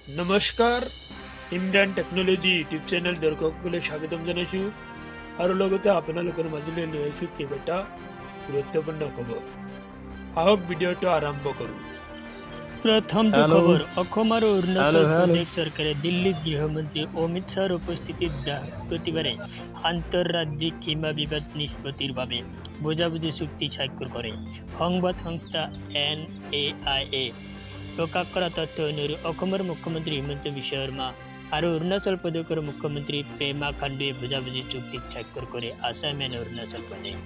নমস্কাৰ, Imran technology YouTube channel দৰ্শকসকলে স্বাগতম জনাইছোঁ আৰু লগতে আপোনালোকৰ মাজলৈ লৈ আহিছোঁ কেইবাটা গুৰুত্বপূৰ্ণ খবৰ। আহক, ভিডিঅ'টো আৰম্ভ কৰোঁ। প্ৰথমটো হেল্ল' খবৰ, অসম আৰু অৰুণাচল হেল্ল' হেল্ল' প্ৰদেশ চৰকাৰে দিল্লীত গৃহমন্ত্ৰী অমিত শ্বাহৰ উপস্থিতিত বৃহস্পতিবাৰে আন্তঃৰাজ্যিক সীমা বিবাদ নিষ্পত্তিৰ বাবে বুজাবুজি চুক্তি স্বাক্ষৰ কৰে। সংবাদ সংস্থা এনএআইএ প্ৰকাশ কৰা তথ্য অনুসৰি অসমৰ মুখ্যমন্ত্ৰী হিমন্ত বিশ্ব শৰ্মা আৰু অৰুণাচল প্ৰদেশৰ মুখ্যমন্ত্ৰী পেমা খাণ্ডুৱে বুজাবুজি চুক্তিত স্বাক্ষৰ কৰে। আছাম এণ্ড অৰুণাচল প্ৰদেশ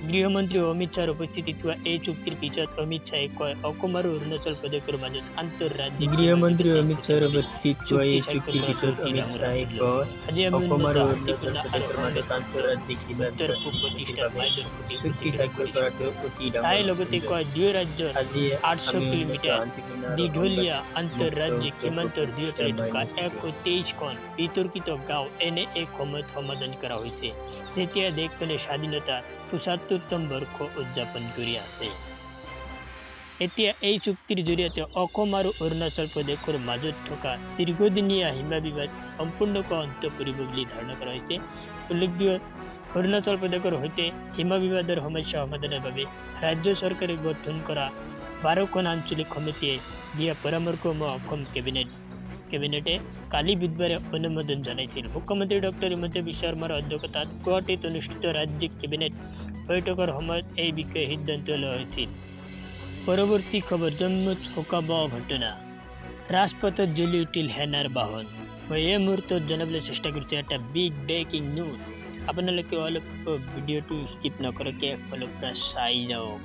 গৃহমন্ত্ৰী অমিত শ্বাহৰ উপস্থিতিত হোৱা এই চুক্তিৰ পিছত অমিত শ্বাহে কয়, অসম আৰু অৰুণাচল প্ৰদেশৰ মাজত আন্তঃৰাজ্যিক সীমা গৃহমন্ত্ৰী বিবাদ অমিত নিষ্পত্তিৰ শ্বাহৰ বাবে উপস্থিতিত হোৱা চুক্তি এই স্বাক্ষৰ চুক্তিৰ কৰাটো পিছত অতি অমিত ডাঙৰ শ্বাহে সাফল্য। কয়, আজি আমি অসম উন্নত আৰু শান্তিপূৰ্ণ অৰুণাচল আৰু প্ৰদেশৰ মাজত সংগঠিত আন্তঃৰাজ্যিক সীমা উত্তৰ বিবাদ পূব নিষ্পত্তিৰ প্ৰতিষ্ঠাত বাবে মাইলৰ খুঁটি চুক্তি অতিক্ৰম স্বাক্ষৰ কৰিছে। কৰাটো অতি ডাঙৰ তাই লগতে সাফল্য। কয়, দুয়ো ৰাজ্যৰ আজি 800 আমি উন্নত কিলোমিটাৰ শান্তিপূৰ্ণ আৰু দীঘলীয়া সংঘাত মুক্ত আন্তঃৰাজ্যিক উত্তৰ পূব সীমান্তৰ প্ৰতিষ্ঠাৰ দুয়োফালে থকা মাইলৰ খুঁটি। 123খন বিতৰ্কিত গাঁও এনে এক সময়ত সমাধান কৰা হৈছে, যেতিয়া দেশখনে স্বাধীনতাৰ 75তম বৰ্ষ উদযাপন কৰি আছে। এতিয়া এই চুক্তিৰ জৰিয়তে অসম আৰু অৰুণাচল প্ৰদেশৰ মাজত থকা দীৰ্ঘদিনীয়া সীমা বিবাদ সম্পূৰ্ণকৈ অন্ত পৰিব বুলি ধাৰণা কৰা হৈছে। উল্লেখযোগ্য, অৰুণাচল প্ৰদেশৰ সৈতে সীমা বিবাদৰ সমস্যা সমাধানৰ বাবে ৰাজ্য চৰকাৰে গঠন কৰা 12খন আঞ্চলিক সমিতিয়ে দিয়া পৰামৰ্শসমূহ অসম কেবিনেটে কালি বুধবাৰে অনুমোদন জনাইছিল। মুখ্যমন্ত্ৰী ডক্টৰ হিমন্ত বিশ্ব শৰ্মাৰ অধ্যক্ষতাত গুৱাহাটীত অনুষ্ঠিত ৰাজ্যিক কেবিনেট বৈঠকৰ সময়ত এই বিষয়ে সিদ্ধান্ত লোৱা হৈছিল। পৰৱৰ্তী খবৰ, জম্মুত শোকাবহ ঘটনা, ৰাজপথত জ্বলি উঠিল সেনাৰ বাহন। মই এই মুহূৰ্তত জনাবলৈ চেষ্টা কৰিছোঁ এটা বিগ ব্ৰেকিং নিউজ। আপোনালোকে অলপ ভিডিঅ'টো স্কিপ নকৰাকৈ এফালৰ পৰা চাই যাওক।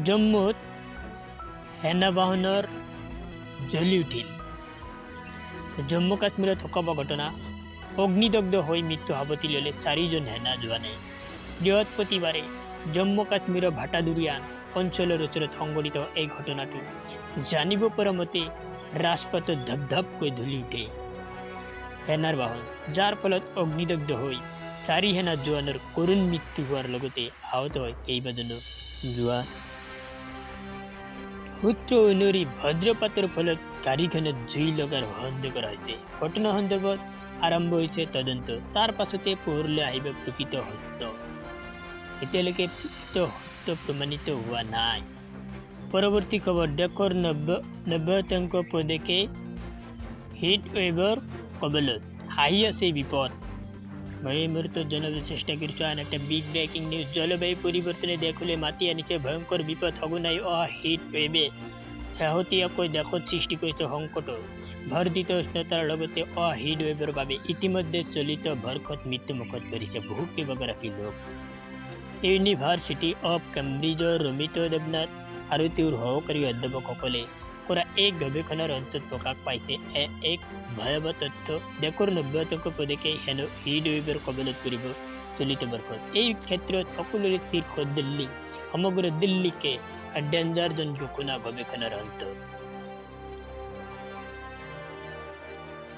জম্মুত সেনা বাহনৰ জ্বলি উঠিল। জম্মু কাশ্মীৰত শোকাবহ ঘটনা, অগ্নিদগ্ধ হৈ মৃত্যু সাৱটি ল'লে চাৰিজন সেনা জোৱানে। বৃহস্পতিবাৰে জম্মু কাশ্মীৰৰ ভাটাদুৰিয়ান অঞ্চলৰ ওচৰত সংঘটিত এই ঘটনাটো। জানিব পৰা মতে ৰাজপথত ধপ ধপকৈ জ্বলি উঠে সেনাৰ বাহন, যাৰ ফলত অগ্নিদগ্ধ হৈ চাৰি সেনা জোৱানৰ কৰুণ মৃত্যু হোৱাৰ লগতে আহত হয় কেইবাজনো জোৱান। সূত্ৰ অনুসৰি বজ্ৰপাতৰ ফলত গাড়ীখনত জুই লগাৰ সন্দেহ কৰা হৈছে। ঘটনা সন্দৰ্ভত আৰম্ভ হৈছে তদন্ত, তাৰ পাছতে পোহৰলৈ আহিব প্ৰকৃত সত্য। এতিয়ালৈকে প্ৰকৃত সত্য প্ৰমাণিত হোৱা নাই। পৰৱৰ্তী খবৰ, দেশৰ 90% প্ৰদেশে হিট ৱেভৰ কবলত, হাঁহি আছে বিপদ। মই এই মুহূৰ্তত জনাবলৈ চেষ্টা কৰিছোঁ আন এটা বিগ ব্ৰেকিং নিউজ। জলবায়ু পৰিৱৰ্তনে দেশলৈ মাতি আনিছে ভয়ংকৰ বিপদ। সঘনাই অহা হিট ৱেভে শেহতীয়াকৈ দেশত সৃষ্টি কৰিছে সংকটৰ। বৰ্ধিত উষ্ণতাৰ লগতে অহা হিট ৱেভৰ বাবে ইতিমধ্যে চলিত বৰ্ষত মৃত্যুমুখত পৰিছে বহু কেইবাগৰাকী লোক। ইউনিভাৰ্চিটি অৱ কেম্ব্ৰিজৰ ৰমিত দেৱনাথ আৰু তেওঁৰ সহকাৰী অধ্যাপকসকলে কৰা এক গৱেষণাৰ অন্তত প্ৰকাশ পাইছে এক ভয়াৱহ তথ্য। দেশৰ 90% প্ৰদেশে হেনো হিট ৱেভৰ কবলত পৰিব চলিত বৰ্ষত। এই ক্ষেত্ৰত সকলোৰে শীৰ্ষ দিল্লী। সমগ্ৰ দিল্লীকে ডেঞ্জাৰ জ'ন ঘোষণা গৱেষণাৰ অন্তত।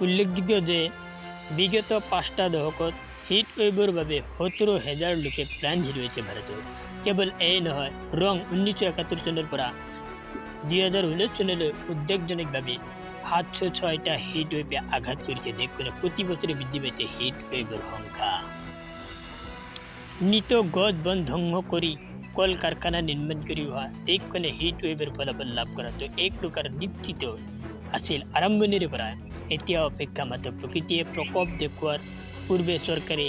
উল্লেখযোগ্য যে বিগত 5টা দশকত হিট ৱেভৰ বাবে 17,000 লোকে প্ৰাণ হেৰুৱাইছে ভাৰতত। কেৱল এয়াই নহয়, ৰং 1971 চনৰ পৰা 2019 চনলৈ উদ্বেগজনকভাৱে 706টা হিট ৱেভে আঘাত কৰিছে দেশখনে। প্ৰতি বছৰে বৃদ্ধি পাইছে হিট ৱেভৰ সংখ্যা। নিতৌ গছ বন ধ্বংস কৰি কল কাৰখানা নিৰ্মাণ কৰি অহা দেশখনে হিট ৱেভৰ ফলাফল লাভ কৰাটো এক প্ৰকাৰ নিশ্চিত আছিল আৰম্ভণিৰে পৰা। এতিয়া অপেক্ষা মাত্ৰ প্ৰকৃতিয়ে প্ৰকোপ দেখুওৱাৰ পূৰ্বে চৰকাৰে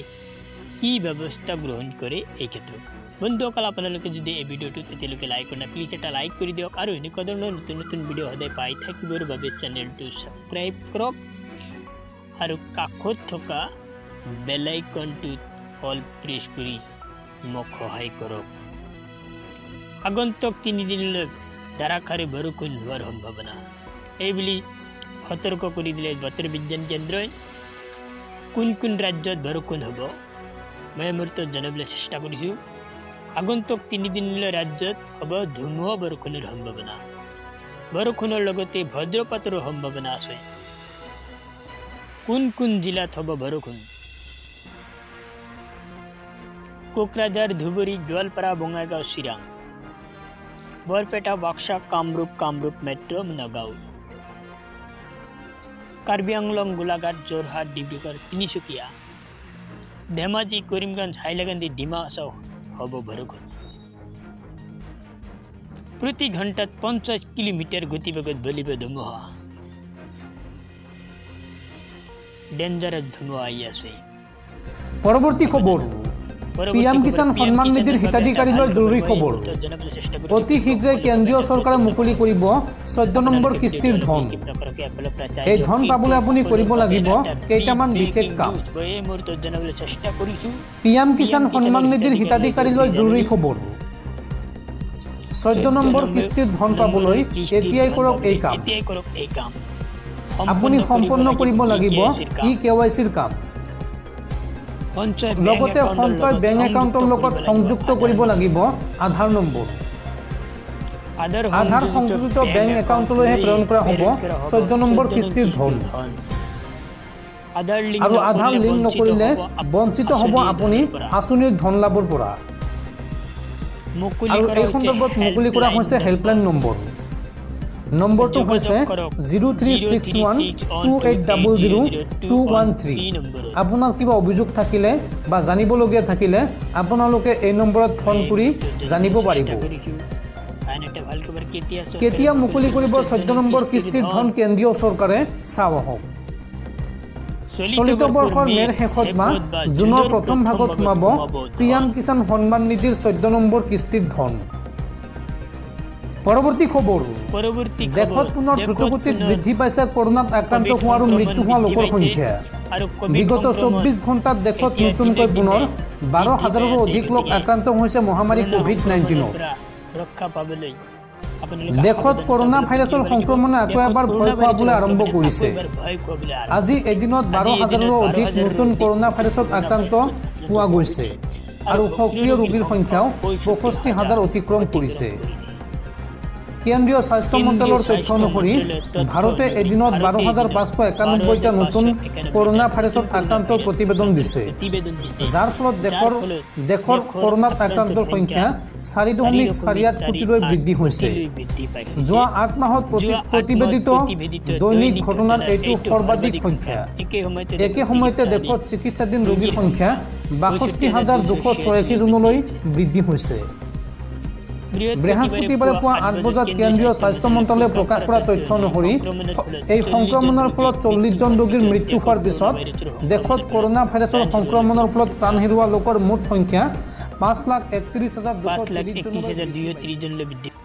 কি ব্যৱস্থা গ্ৰহণ কৰে এই ক্ষেত্ৰত। বন্ধুসকল, আপোনালোকে যদি এই ভিডিঅ'টোত এতিয়ালৈকে লাইক কৰা নাই, প্লিজ এটা লাইক কৰি দিয়ক আৰু এনেকুৱা ধৰণৰ নতুন নতুন ভিডিঅ' সদায় পাই থাকিবৰ বাবে চেনেলটো ছাবস্ক্ৰাইব কৰক আৰু কাষত থকা বেল আইকনটোত অল প্ৰেছ কৰি মোক সহায় কৰক। আগন্তুক তিনিদিনলৈ ধাৰাসাৰে বৰষুণ হোৱাৰ সম্ভাৱনা, এই বুলি সতৰ্ক কৰি দিলে বতৰ বিজ্ঞান কেন্দ্ৰই। কোন কোন ৰাজ্যত বৰষুণ হ'ব মই এই মুহূৰ্তত জনাবলৈ চেষ্টা কৰিছোঁ। আগন্তুক তিনিদিনলৈ ৰাজ্যত হ'ব ধুমুহা বৰষুণৰ সম্ভাৱনা। বৰষুণৰ লগতে বজ্ৰপাতৰো সম্ভাৱনা আছে। কোন কোন জিলাত হ'ব বৰষুণ? Kokrajhar, Dhubri, Goalpara, Bongaigaon, Chirang. Barpeta, Baksa, Kamrup, Kamrup metro', Nagaon, Karbi Anglong, Golaghat, Jorhat, Dibrugarh, Tinsukia, Dhemaji, Karimganj, Hailakandi, Dima Hasao হ'ব বৰষুণ। প্ৰতি ঘণ্টাত 50 কিলোমিটাৰ গতিবেগত বলিব ধুমুহা। ডেঞ্জাৰাছ ধুমুহা আহি আছে। পৰৱৰ্তী খবৰ, পি এম কিষাণ সন্মান নিধিৰ হিতাধিকাৰীলৈ জৰুৰী খবৰ। অতি শীঘ্ৰে কেন্দ্ৰীয় চৰকাৰে মুকলি কৰিব 14 নম্বৰ কিস্তিৰ ধন। এই ধন পাবলৈ আপুনি কৰিব লাগিব কেইটামান বিশেষ কাম। পি এম কিষাণ সন্মান নিধিৰ হিতাধিকাৰীলৈ জৰুৰী খবৰ। 14 নম্বৰ কিস্তিৰ ধন পাবলৈ এতিয়াই কৰক এই কাম। আপুনি সম্পন্ন কৰিব লাগিব ই কে ৱাই চিৰ কাম। লগতে সঞ্চয় বেংক একাউণ্টৰ লগত সংযুক্ত কৰিব লাগিব আধাৰ নম্বৰ। আধাৰ সংযোজিত বেংক একাউণ্টলৈহে প্ৰেৰণ কৰা হ'ব 14 নম্বৰ কিস্তিৰ ধন। আৰু আধাৰ লিংক নকৰিলে বঞ্চিত হ'ব আপুনি আঁচনিৰ ধন লাভৰ পৰা। আৰু এই সন্দৰ্ভত মুকলি কৰা হৈছে হেল্পলাইন নম্বৰ। নম্বৰটো হৈছে 0361 2800213। আপোনাৰ কিবা অভিযোগ থাকিলে বা জানিবলগীয়া থাকিলে আপোনালোকে এই নম্বৰত ফোন কৰি জানিব পাৰিব। কেতিয়া মুকলি কৰিব 14 নম্বৰ কিস্তিৰ ধন কেন্দ্ৰীয় চৰকাৰে, চাওঁ আহক। চলিত বৰ্ষৰ মে'ৰ শেষত বা জুনৰ প্ৰথম ভাগত সোমাব পি এম কিষাণ সন্মান নিধিৰ 14 নম্বৰ কিস্তিৰ ধন। পৰৱৰ্তী খবৰ, দেশত পুনৰ দ্ৰুতগতিত বৃদ্ধি পাইছে কৰোণাত আক্ৰান্ত হোৱা আৰু মৃত্যু হোৱা লোকৰ সংখ্যা। বিগত 24 ঘণ্টাত দেশত নতুনকৈ পুনৰ 12 হাজাৰৰো অধিক লোক আক্ৰান্ত হৈছে মহামাৰী ক'ভিড-19ত। দেশত কৰোণা ভাইৰাছৰ সংক্ৰমণে আকৌ এবাৰ ভয় খুৱাবলৈ আৰম্ভ কৰিছে। আজি এদিনত 12 হাজাৰৰো অধিক নতুন কৰোণা ভাইৰাছত আক্ৰান্ত পোৱা গৈছে আৰু সক্ৰিয় ৰোগীৰ সংখ্যাও 65 হাজাৰ অতিক্ৰম কৰিছে। কেন্দ্ৰীয় স্বাস্থ্য মন্ত্ৰালয়ৰ তথ্য অনুসৰি ভাৰতে এদিনত 12,591টা নতুন কৰোণা ভাইৰাছত আক্ৰান্তৰ প্ৰতিবেদন দিছে, যাৰ ফলত দেশৰ কৰোণাত আক্ৰান্তৰ সংখ্যা 4.48 কোটিলৈ বৃদ্ধি হৈছে। যোৱা 8 মাহত প্ৰতিবেদিত দৈনিক ঘটনাৰ এইটো সৰ্বাধিক সংখ্যা। একে সময়তে দেশত চিকিৎসাধীন ৰোগীৰ সংখ্যা 62,286 জনলৈ বৃদ্ধি হৈছে। বৃহস্পতিবাৰে পুৱা 8 বজাত কেন্দ্ৰীয় স্বাস্থ্য মন্ত্ৰালয়ে প্ৰকাশ কৰা তথ্য অনুসৰি এই সংক্ৰমণৰ ফলত 40জন ৰোগীৰ মৃত্যু হোৱাৰ পিছত দেশত কৰোণা ভাইৰাছৰ সংক্ৰমণৰ ফলত প্ৰাণ হেৰুওৱা লোকৰ মুঠ সংখ্যা 5,31,230 জনলৈ বৃদ্ধি পাইছে।